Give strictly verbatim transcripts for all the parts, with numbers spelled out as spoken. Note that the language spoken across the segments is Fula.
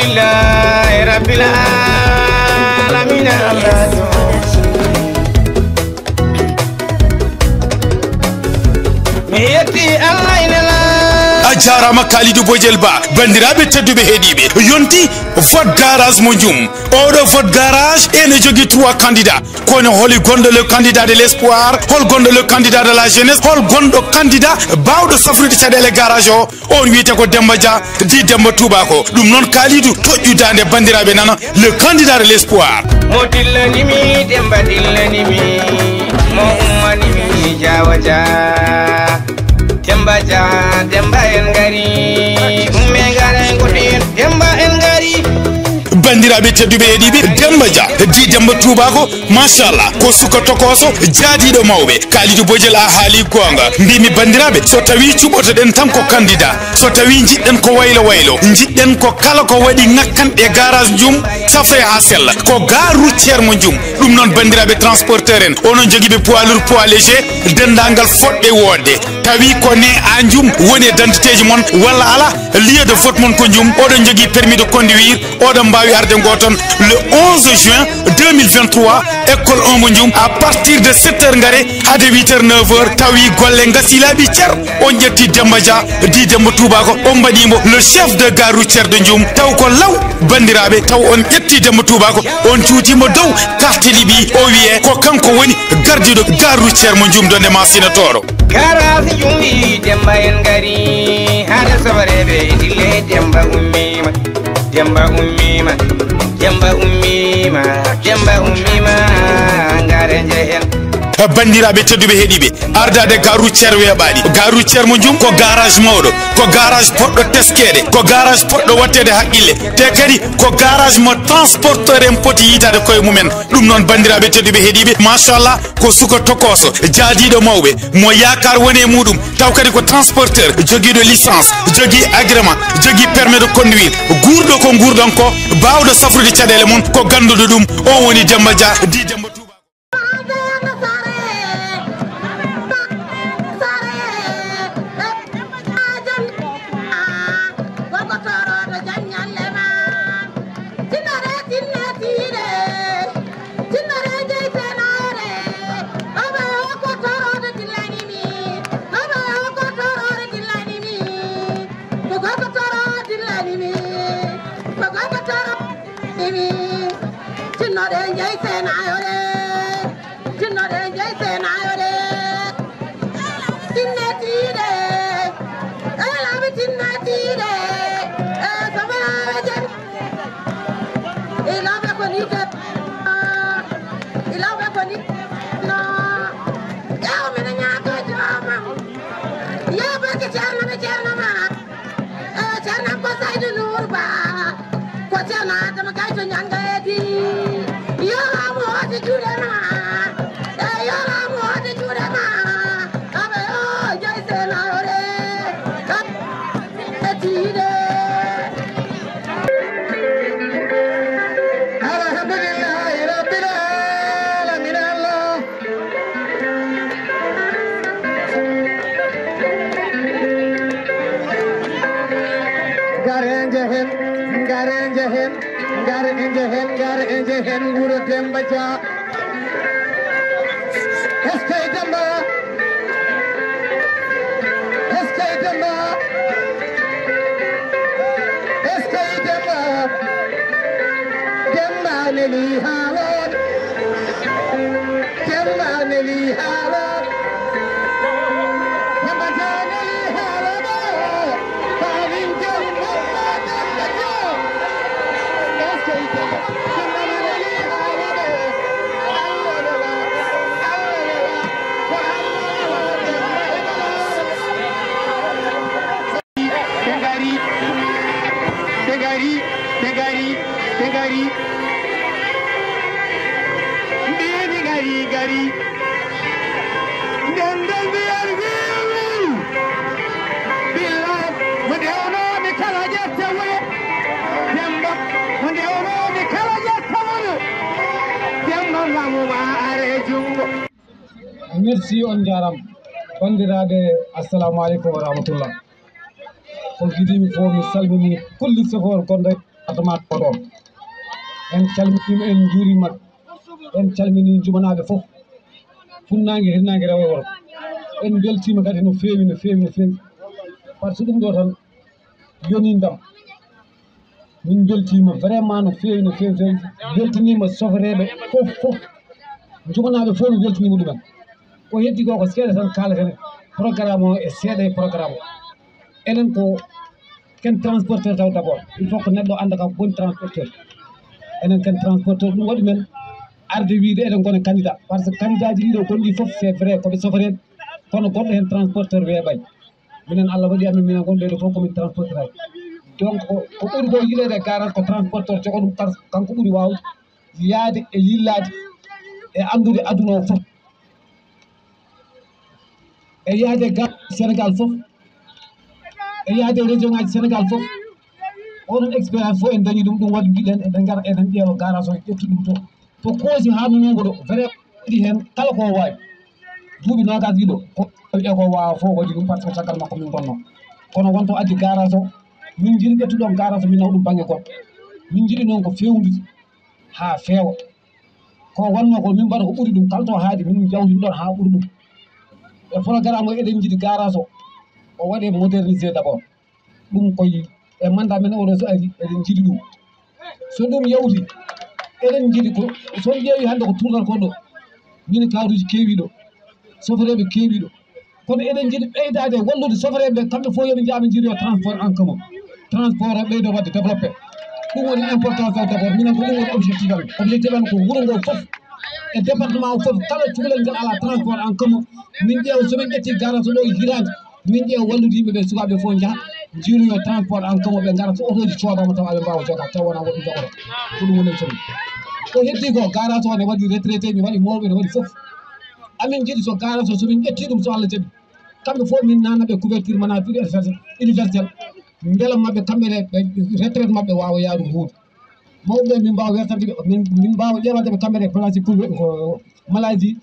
Alhamdulillahi rabbil alamina. Mi yetti Allah ina la. A jaaraama Kalidou Bojel Ba. Banndiraaɓe tedduɓe heɗiiɓe, yonti vote garage mo Njum. Oɗo vote garage ene jogii trois candidats. Kono holi gonɗo le candidat de l'espoir, hol gonɗo le candidat de la jeunesse, hol gonɗo candidat baawɗo safrude caɗeele garage o? On wiyete ko Demba Dia, di Demba Tubako. Ɗum noon Kalidou toƴƴu daande banndiraaɓe nana, le candidat de l'espoir. Mo dillanimi, Demba dillanimi, mo ummanimi Jawa Dia. Demba Dia, Demba en ngari, umme ngare ngoɗen, Demba en ngari. Banndiraaɓe tedduɓe heɗiiɓe, Demba Dia, di Demba Tubako, machallah, ko suka tokoso, jaadiiɗo mawɓe. Kalidou Bojel, a haali goonga. Mbimi banndiraaɓe, so tawi cuɓotoɗen tan ko candidat, so tawi njiɗɗen ko waylo waylo, njiɗɗen ko kala ko waɗi ŋakkanɗe garage Njum, safre haa sella, ko gare routière mo Njum. Ɗum noon banndiraaɓe transporteur en, onon jogiiɓe poids lourd, poids léger, denndaangal fotɓe woodde. Tawi ko ne a Njum woni e dentité ji mon walla ala, lieu de vote mon ko Njum, oɗon jogii permis de conduire, oɗon mbaawi arde ngo toon le onze juin deux mille vingt-trois, école un mo Njum, à partir de sept heures ngare hade huit heures, neuf heures, tawi golle ngasii laabi cer. On ƴetti Demba Dia, di Demba Tubako, on mbaɗi mo le chef de gare routière de Njum, taw ko law, banndiraaɓe, taw on ƴetti Demba Tubako, on cuuti mo dow carte liɓi, o wiye ko kanko woni gardiiɗo gare routière mo Njum, donde Masina Tooro. Garage Njum wi Demba en ngari, hade sobareɓe e dille Demba ummima, Demba ummima, Demba ummima, Demba ummima, ngare njehen. Banndiraaɓe tedduɓe heɗiiɓe, ardaade gare routière weeɓaani. Gare routière mo Njum ko garage mawɗo, ko garage poɗɗo teskeede, ko garage poɗɗo waɗteede haqqille. Te kadi ko garage mo transporteur en poti yiitaade koye mumen. Ɗum noon, banndiraaɓe tedduɓe heɗiiɓe, machallah, ko suka tokoso, jaadiiɗo mawɓe, mo yaakaar woni e muɗum, taw kadi ko transporteur, jogiiɗo licence, jogii agrément, jogii permis de conduire, guurɗo ko nguurɗon ko, baawɗo safrude caɗeele mum, ko gannduɗo ɗum, o woni Demba Dia, di Demba Touba. Tinnoɗen jey seenaayore, tinnoɗen jey seenaayore. Tinne tiiɗe, e laaɓi tinne tiiɗe, e soɓe jen. Ilaaɓe ko ni ke, ilaaɓe ko ni no. Yaw mene ñaato jooma. Yaw barke Ceerno ɓe Ceerno ma. Eh, Ceerno am ko Saydu Nuur Ba. Ko Ceerno Adama Gay to Ñangayeedi. Yo laamu hooti juuɗe ma. Eh, yo laamu hooti juuɗe ma. Aɓe yo jey seenaayore. Aɓe tiiɗe. Alhamdulillahi Rabbil Alamina Allah. Ngare njehen, ngare njehen, ngare njehen, ngare njehen wuro Demba Dia. Eskay Demba, eskay Demba, eskay Demba. Demba neli haaloɓe. Demba neli haaloɓe. Demba Dia neli haaloɓe. Famin jom Demba Demba Dia. Eskay Demba. Demba neli haaloɓe. Allah wela. Allah wela. Ko Allah wela Demba e Bala. Ɓe ngari, ɓe ngari, ɓe ngari, ɓe ngari. Mbiimi ngari, ngari. Nden ɓe mbiyan wiiwi. Billah, mo ndewnoomi kala ƴetta wuro. Demba, mo ndewnoomi kala ƴetta wuro. Demba, lamu ma are junngo. Merci, on njaaraama. Banndiraaɓe, assalamu aleykum wa rahmatullah. Ko giɗimi fof, mi salmini kulli sofooɓe gonɗo Département Podor. En calminiima, en njuuriima, en calminii jumanaaɓe fof, funnaange, hirnaange, rewo e worgo. En mbeltiima kadi no feewi, no feewi, no feewi. Par ce que ɗum ɗo tan yoni ndam. Min mbeltiima vraiment no feewi, no feewi, feewi. Mbeltiniima sofreeɓe fof, fof. Jumanaaɓe fof, mi weltiniima ɗumen. Ko heddi ko, ko seeɗa tan kaaleten programme o e seeɗa e programme o. Enen ko ken transporteur taw d'abord. Il faut que neɗɗo annda kam ko woni transporteur. Enen ken transporteur, ɗum waɗi men arde wiide eɗen ngona candidat. Par ce que candidat ji ɗiɗo gonɗi fof, c'est vrai, ko ɓe sofereeɓe. Kono goɗɗo heen transporteur weeɓay. Minen, Allah waɗi amen, minen ngonɓe ɗo fof komin transporteur aji. Donc, ko, ko ɓuri ko yiɗeede e garage ko transporteur jogo ɗum, par ce que kanko ɓuri waawde yaade e yillaade e anndude aduna o fof. E yaade ga Sénégal fof, e yaade région ngaji Sénégal fof. Onon expérience fof en dañi ɗum, ɗum waɗi mbiɗen eɗen ngara eɗen ƴeewa garage o, ƴettu ɗum to. To koosi haa nunungo ɗo, vrai waɗi heen kala ko waawi. Duuɓi noogaas ɗiɗo, ko e ko waawa fof waɗi ɗum, par ce que caggal makko min ngonno. Kono wonto addi garage o, min njiɗi ƴettuɗon garage o, min nawa ɗum bannge goɗɗo. Min njiɗi noon ko feewnude haa feewa. Ko wonno ko min mbaɗa ko ɓuri ɗum, kala to haaɗi min njawtin ɗon haa ɓuri ɗum. E programme o eɗen njiɗi garage o, o waɗe modernisé d'abord. Ɗum koye e mandat men oɗo so ari, eɗen njiɗi ɗum. So ɗum yawti, eɗen njiɗi ko, so on ƴeewi hannde ko tournata ko ɗo, min kaaruuji keewi ɗo, sofereeɓe keewi ɗo. Kono eɗen njiɗi ɓeydaade e wallude sofereeɓe ɓe, kamɓe fof yo ɓe njah ɓe njiɗoya transport en commun. Transport o ɓeydo waɗde développé. Ɗum woni importance o d'abord. Minen ko ɗum woni objectif amen. Objectif amen ko wuro ngo fof e département o fof, kala cukalel ngal alaa transport en commun, min ƴeewa so min ƴetti garage o ɗo e hitaande, min ƴeewa wallude yimɓe ɓe, sukaaɓe fof njaha, njiiloyo transport en commun, ɓe ngara so otooji coodaama tawa aɓe mbaawa jogaade, tawa wonaa woɓɓe njogotoo. Ko ɗum woni e commune. Ko heddi ko, garage o ne waɗi retraité, ne waɗi mawɓe, ne waɗi fof. Amin njiɗi so garage o, so min ƴetti ɗum, so Allah jaɓi, kamɓe fof min naana ɓe couverture mana universel, universel. Mbela maɓɓe kamɓe ne, ɓe retraite maɓɓe waawa yaarude huude. Mawɓe ɓe min mbaawa wertande ɓe, min, min mbaawa ƴeewande ɓe kamɓe ne place pour ko maladie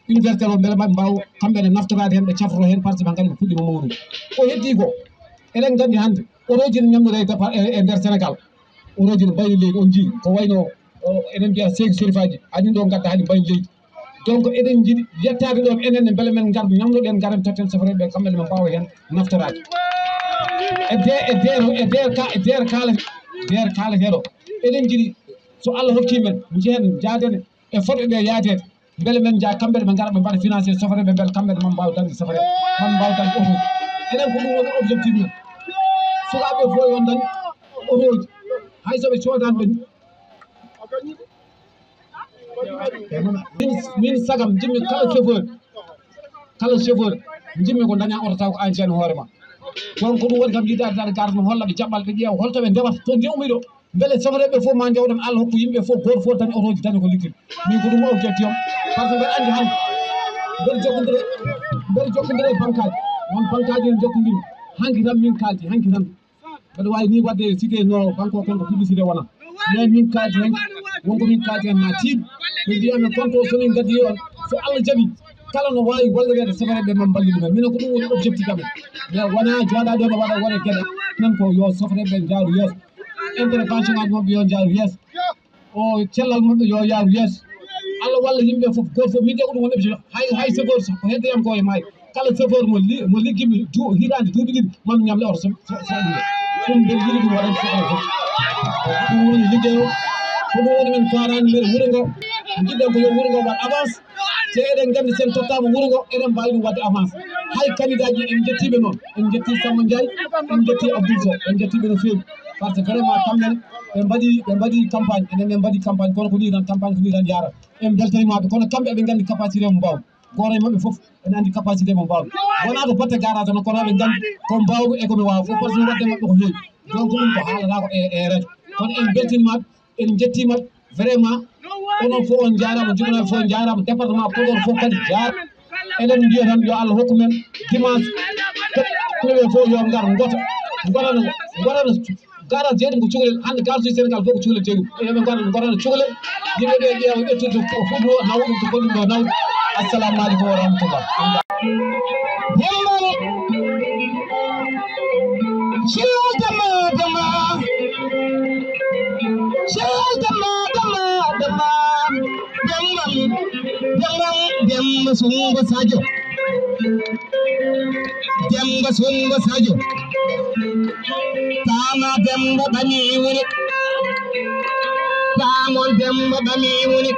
universel o, mbela maɓe mbaawa kamɓe ne naftoraade heen, ɓe cafroo heen, par ce que ɓe nganndu ɓe puɗɗiima mawnude. Ko heddi ko, eɗen nganndi hannde, otoji ne ñamnora e départ e, e nder Sénégal. Otoji ne mbayni leydi, on njii ko wayno, o, eɗen mbiya seegi sorifaji, aɗin ɗo ngadda haali mbayni leydi. Donc eɗen njiɗi yettaade ɗon enen ne, mbele men ngar ñamloɗen, ngaren totten sofereeɓe ɓe, kamɓe ne ɓe mbaawa heen naftoraade. E de, e der, e der ka, e der kaala, der kaalateeɗo. Eɗen njiɗi so Allah hokkii men, njehen, njaaden e fotɓe ɓe yaadeede. Mbele men njaa kamɓe ne ɓe ngara ɓe mbaɗa financé sofereeɓe, mbele kamɓe ne man mbaawa dañde sofereeɓe, man mbaawa dañde otoji. Enen ko ɗum woni objectif men. Sukaaɓe fof yo dañ otoji. Hay so ɓe coodaani ɓe. Min, min sagam njimmi kala chauffeur, kala chauffeur njimmi ko daña oto taw ko an jeyan hoore ma. Donc ko ɗum woni kam yiɗaade daade garde no holla ɓe jaɓɓal, ɓe ƴeewa holto ɓe ndewata to ndewmi ɗo. Mbele sofereeɓe fof ma njawɗen, Allah hokku yimɓe fof, gooto fof daña otoji, daña ko liggiri. Min ko ɗum o jetti on. Par ce que mbeɗa anndi hannde mbeɗa jokkondire, mbeɗa jokkondire e banque aji. Won banque aji en jokkondiri. Hanki tan min kaaldi, hanki tan. Mbeɗa waawi ni waɗde cité no banque o, kono ko publicité wona. Mais min kaaldi hen, wonko min kaaldi hen ma tiiɗ. Ɓe mbiya men compte o, so min ngaddi on, so Allah jaɓi, kala no waawi wallireede sofereeɓe ɓe, man mballi ɗumen. Minen ko ɗum woni objectif amen. Mais wona jooɗaade ɗo waɗa, waɗa geɗe. Nan ko yo sofereeɓe ɓe njaaru yeeso. Intervention aji maɓɓe yo njaaru yeeso. O cellal maɓɓe yo yaaru yeeso. Allah walla yimɓe fof, gooto fof. Min de ko ɗum woni objectif. Hay, hay chauffeur so ko hedde yam ko e maayo. Kala chauffeur mo li-, mo liggimi du-, hitaande duuɓi ɗiɗi, mami ñamle oto so, so, so ɗum. Ɗum mbeɗa yiɗi ɗum waɗande soɓe fof. Ɗum woni liggey o. Ko ɗum woni min faaraani nder wuro ngo. Njiɗɗen ko yo wuro ngo waɗ avance. Te eɗen nganndi sen tottaama wuro ngo, eɗen mbaawi ɗum waɗde avance. Hay candidat ji, en njettii ɓe noon. En njettii Samba Ndiaye, en njettii Abdoul Sow, en njettii ɓe no feewi. Par ce que vraiment kamɓe ne, ɓe mbaɗi, ɓe mbaɗi campagne, enen en mbaɗi campagne, kono ko nii tan, campagne ko nii tan yaara. En mbeltaniima ɓe, kono kamɓe eɓe nganndi capacité mo mbaaw. Gooto e maɓɓe fof ene anndi capacité mo mbaaw. Wonaa to batte garage tan, kono eɓe nganndi ko mbaaw e ko ɓe waawa fof, par ce que waɗde maɓɓe ko heewi. Donc ɗum ko haalata ko e, e radio. Kono en mbeltaniima ɓe, en njettiima ɓe, vraiment. Onon fof on njaaraama, jumanaaɓe fof njaaraama, département Podor fof kadi jaaraama. Eɗen mbiya tan yo Allah hokku men dimanche, ɓe fof yo ngar ngota, ngotana, ngotana. Garage jeeɗum ko cukalel, hannde garage Sénégal fof ko cukalel jeeɗum. Yo ɓe ngar, ngarana cukalel, yimɓe ɓe ƴeewa ƴettude ko fof ɗo nawɗum, ko goɗɗum ɗo nawɗum. Assalamu aleykum wa rahmatullah. Jama, jama, jama. Sumba Sadio. Demba Sumba Sadio. Tama Demba Bami woni. Tama Demba Bami woni.